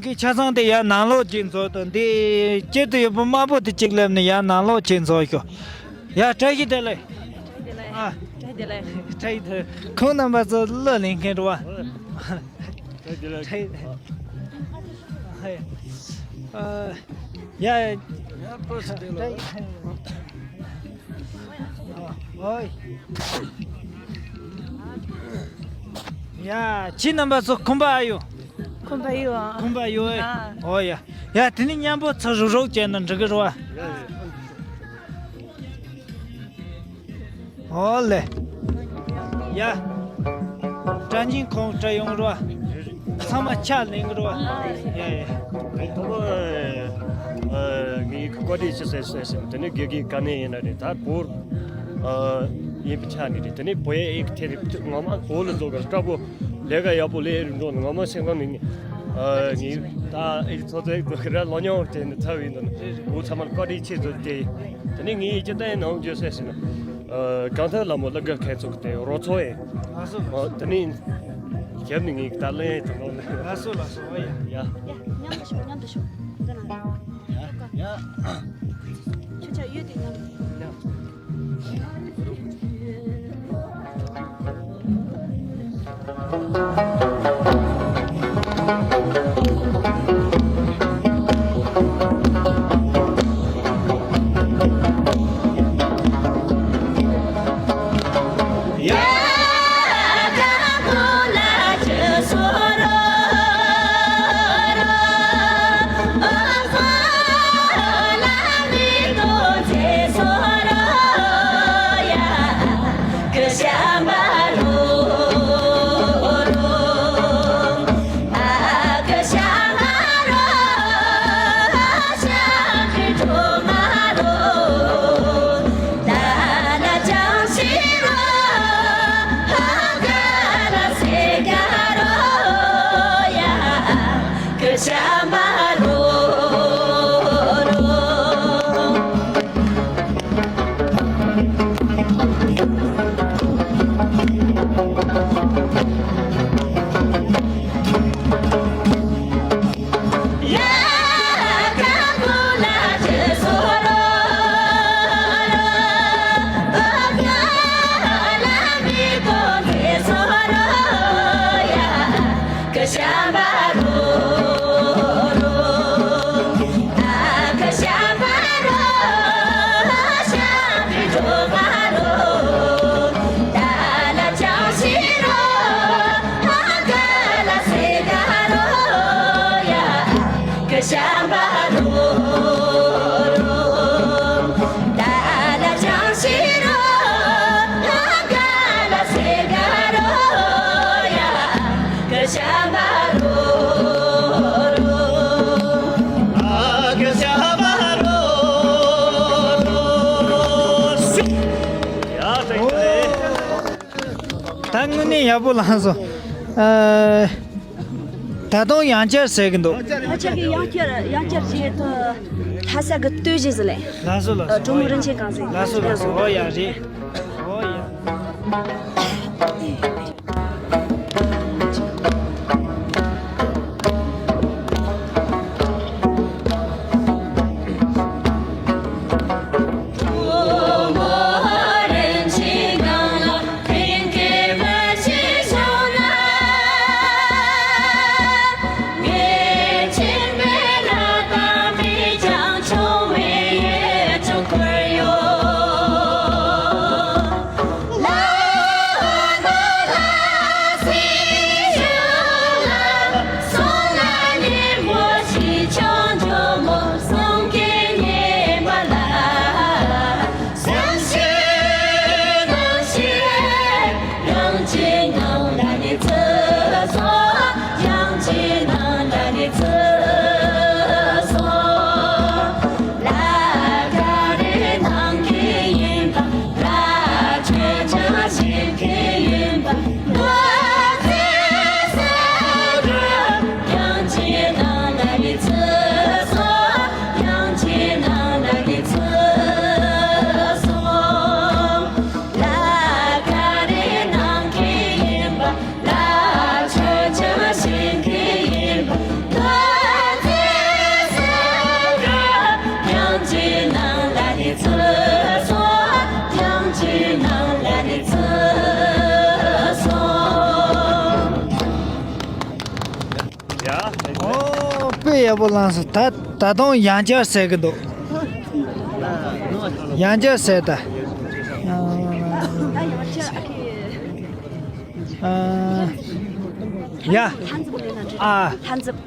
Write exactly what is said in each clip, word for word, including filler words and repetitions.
ཁྱེད་ཆ་ཚང་དེ་ཡར་ནང་ལོགས་ཅིག་འཛུལ་དང་། འདི་དཀྱིལ་དུ་ཡོད་པ་དམར་པོ་དེ་གཅིག་སླེབས་ནས་ཡར་ནང་ལོགས་ཅིག་འཛུལ་ཤོག། ཡ། བཀྲ་ཤིས་བདེ་ལེགས། ཨ། བཀྲ་ཤིས་བདེ་ལེགས། བཀྲ་ཤིས་བདེ་ལེགས། ཁོང་རྣམ་པ་ཚོ་གླུ་ལེན་མཁན་རེད་བ། བཀྲ་ཤིས་བདེ་ལེགས། བཀྲ་ཤིས་བདེ་ལེགས། ཨ། ཡ། ཡ། བཀྲ་ཤིས་བདེ་ལེགས། ཨོ། ཡ། ཁྱེད་རྣམ་པ་ཚོ་ཁོམ་པ་ཨ་ཡོད། ཁོམ་པ་ཡོད་ཨ། ཁོམ་པ་ཡོད་ཨེ། ཨ། ཨོ་ཡ། ཡ། དེ་ནི་མཉམ་པོ་ཚུར་རུག་རུག་བྱས་ན་འགྲིག་གི་རེད་བ། ཨོ་ལེ། ཡ། སྒྲ་སྙན་ཁོང་སྒྲ་ཡོང་རོགས། ཚང་མ་ཕྱག་ལེན་གི་རོགས། ཡ་ཡ། ཐོག་མར་ངས་བཀའ་དྲིན་ཆེ་ཟེར་ཟེར་ཟིན། དེ་ནས་དགེ་རྒན་ག་ནས་ཡིན་ན་རེད། ད་བོད་ཡིན་པའི་ཆ་ནས་རེད། དེ་ནས་བོད་ཡིག་ཐད་ནས་ངོ་མ་བོད་ལ་འཛུལ་ག་སྐྲག་པོ། ལས་ཀ་ཡག་པོ་ལས་རིན་འགྲོ་ནས་ངོ་མ་སེམས་ཁམས་ནས་ངས་ད་ཨེ་ཚོ་ཚོ་ཡིག་འཛུལ་གི་ར་ལོ་ཉོ་བྱས་ནས་ཚར་བའི་འདུག་ནས་བོད་ཚང་མར་བཀའ་དྲིན་ཆེ་ཟེར་དེ། དེ་ནས་ངས་ཅི་ལྟར་ཡིན་ནའང་བརྗོད་ཟེར་ཟིན། གང་ལྟར་ལ་མོ་ལ་དགའ་མཁན་ཚོ་གི་དེ་རོགས་ཚོ་ཡིན། ལགས་སོ། ཨོ། དེ་ནས་ཞབས་ནས་ངས་ད་ལན་དུ་ནོར་ནས། ལགས་སོ་ལགས་སོ། ཨོ་ཡ། ཡ། ཡ། མཉམ་དུ་ཤོག། མཉམ་དུ་ཤོག། འདི་ན། ཡ། ཡ། ཁྱོད་ཅག་ཡོད་དེ་མཉམ་དུ། ད་དངོས་གནས་ཡག་པོ་བླངས་སོང་། ཨ། ད་དུང་ཡང་བསྐྱར་ཟེར་གི་འདུག། ང་ཅག་གི་ཡང་བསྐྱར་ཡང་བསྐྱར་བྱེད་དུ་ལྷ་ས་གི་སྟོད་གཞས་ཟེར་ལེ། ལགས་སོ་ལགས་སོ། ཀྲོང་མོ་རིན་ཆེན་གངས་ཟེར། ལགས་སོ་ལགས་སོ། ཨོ་ཡ་རེད། ཨོ་ཡ། ཨོ་དཔེ་ཡག་པོ་བླངས་སོང་། ད་ད་དུང་ཡང་བསྐྱར་ཟེར་གི་འདུག་ཡང་བསྐྱར་ཟེར་ད། ཨ། ཡ། ཨ། ལྷན་འཛོམས།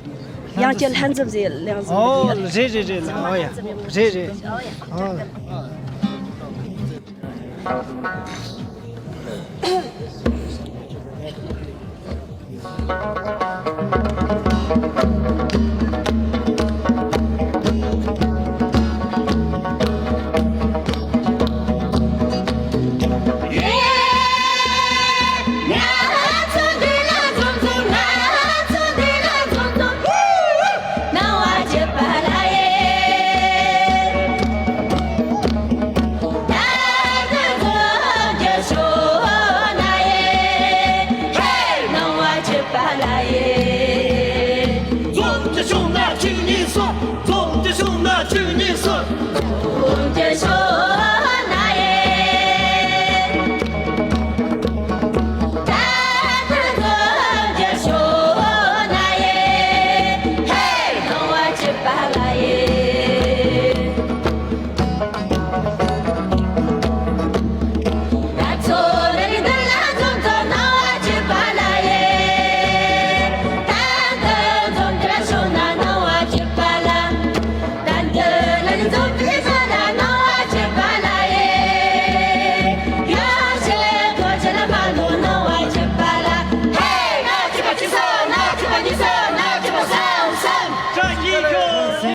ཡང་བསྐྱར་ལྷན་འཛོམས་ཟེར་ལེང་ཟེར། ཨོ་རེད་རེད་རེད། ཨོ་ཡ། རེད་རེད། ཨོ།